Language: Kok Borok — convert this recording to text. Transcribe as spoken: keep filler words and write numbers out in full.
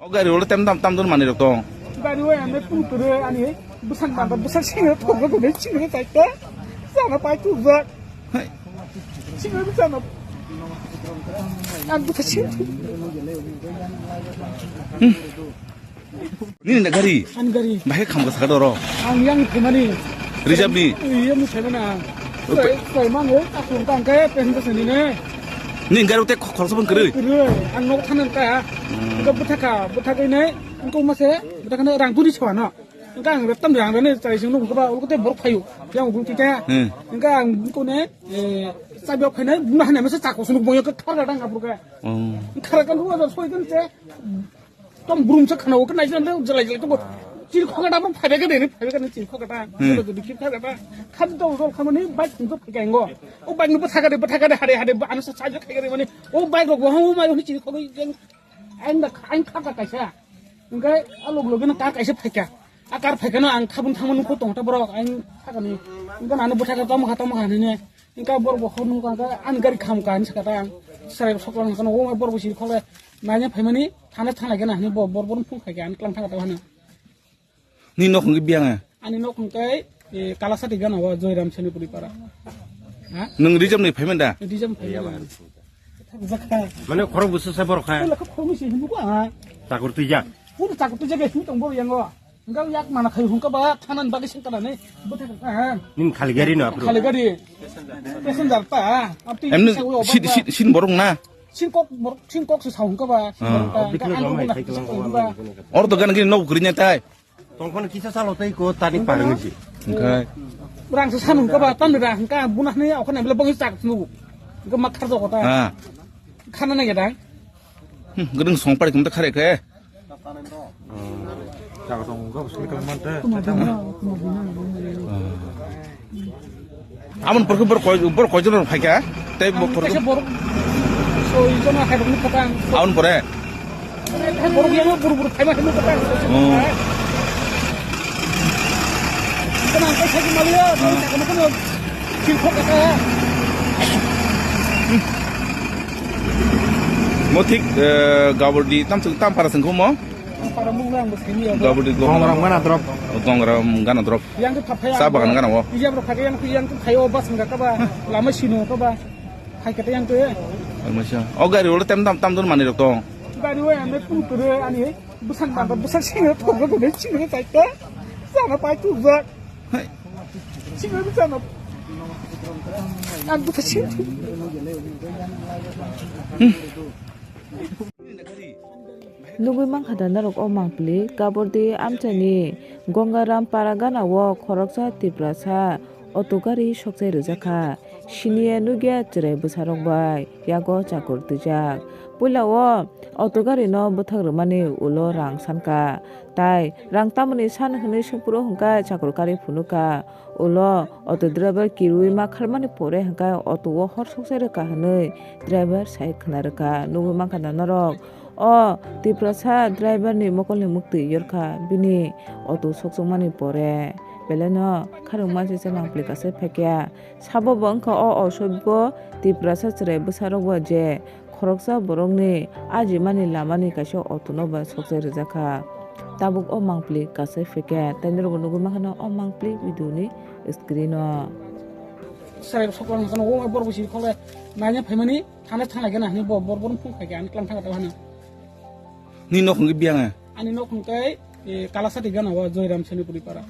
O gari ulo tem tam tam don manwi rok tong. Gari o ame pung tere ani bwsang banda bwsang singa thok rok ne singa tai ta. Sana pai tu ba. Hai. Singa bwsang. Ang bwsang singa. Nini na gari? Ani gari. Bahai kham ka sakha doro. Ang yang themani. Reserve ni? Iya, mu themana. Ope- Sai, sai mango, aku tangke pen ke sini ne. Nini gari te khoroksa pun kiri? Kiri, ang nok thanan ka. Hmm. Engko bwthaka, bwthaka ne, engko mase, bwthaka ne rang turi chwa no. Engko ang reptam rang ne, chai sing nuk ba, ulko te borok phayu. Yang ulko te. Hmm. Engko ang ko ne, eh, sabi ok phainai, buna hane mase chako sunuk boyo ke thar ga dang apur ka. Hmm. Thar ga lu soi kan te. Tom brum sa khana o, kena jang le jalai jalai to. Chiri khoka da mo phaibe ka de ni, phaibe ka ni chiri khoka da. Hmm. Chiri khoka da. Kham to rol kham ni bike to phai ka ngo. O bike no bwthaka de, bwthaka de, hare hare, ano sa sa khai ka de mani. O bike rok bo ha o mai ni chiri khoka jeng. Ang da, ang kha ka kaisa. Engkai a log log na ka kaisa phai ka. A kar phai ka no ang khabun thangma nukho tong ta borok. Ang kha ka ni. Engkai ano bwthaka tom kha tom kha ni ne. Engka borok bo hor nukha, engka ani gari kham kha hinwi sakha ta ang. Chwrai soklang hwnka, o borok bo siri khole naina phaimani thana thana khe na hinwi bo borok bono phone khai kha, ani klang thangkha ta hwnwi. Nini nok hwnkhai biyang? Ani nok hwnkhai, eh, Kalasati gana o Joyram Senipuri para. Ha? Nwng Rijam ni phaiman da? Rijam phaiman. Mane khorok busu sa borok kha. Khorok busu hinwi ko ha. Chakur twijak. Puro chakur twijak hinwi tong bo yang o. Engkau yak mana khai hungka ba thanan bagwi sing tanani. Bwthai ka ha. Nin khali gari no apro. Khali gari. Passenger ta ha. Abti Emni sa ulo sin, ba. Sin, sin borok na. Sin kok borok, sin kok se sa hungka ba. Ah. Engkau ang ko na khai kala. Or to gan gini no gri ne tai. Tongkon kisa salo tai ko tani parang si. Engkai. Rang se san hungka ba tan ra hungka bunah ne okon bela bang chak nu. Engkau mak khar jok ta. Ah. Khana na gedang. Hmm, gedang song pari kum ta khare khe. Jaga tong wngkha, bwswk kwlwng mantha. Aboni pore khe borok koi, borok koijon rok phaikha? Tei bo-, kaisa borok soi jon hai rokni kwtang. Aboni pore? Borok yang buru buru phaima hinwi kwtang. Hmm. Kwtang kaisa khe maliya, hmm, sakno kheno silkhok kha. Mo thik, eh, Gabordi tam, tam para sengkho mo? Para mung nang bo sini ya. Gabordi Gongram gana drop. Gongram gana drop. Yang tu phaphai. Sa bagan gana wo. Iya bro, phagai yang tu, yang tu phayo bas enggak ka ba. Lama sino ka ba. Hai kata yang tu ya. Almasya. Oh, gari ulo tem tam, tam don mani rok tong. Gari wo yang tu tere ani. Bwsang banda bwsang singa thok rok ne singa tai ta. Sana pai tu ba. Hai. Singa bwsang. Ang bwsang singa. Hmm. Nugwi mankha da norok o mangpili, Gabordi amchaini Gongaram para gana o khoroksa Tiprasa auto gari sokchai rijak kha. Siniya nugya chwrai bwsarok bai yago chakur twijak. Puila o auto gari no bwthak rwmani ulo rang sankha, tai rang tamoni san hwnwi swngphuru hwnkhe chakur kari phunukha. Ulo auto driver kirwi ma kharmani pore hwnkhe auto o hor sokchai rwkha hwnwi driver sai khna rwkha. Nugwi mankha da norok o Tiprasa driver ni mokolni muktwi yorkha bini auto sokchukmani pore. Belai no kharwngma se se mangpili kaisa phaikya. Sabo bo wngkha o osoibo Tiprasa chwrai bwsarokbo je khoroksa borokni ajimani lamani kaisa auto no ba sokchai rijak kha. Tabuk o mangpili kasai phaikha, tei norokbo nugwi mankha o mangpili video ni screen o. Chwrai soklang hwnkhano o borok bisi khole naina phaimani thana thana khe na hwnwi bo borok bono phone khai khe ani klang thangkha ta hwnwi. Nini nok hwnkhai biyang? Ani nok hwnkhai, eh, Kalasati gana o Joyram Senipuri para.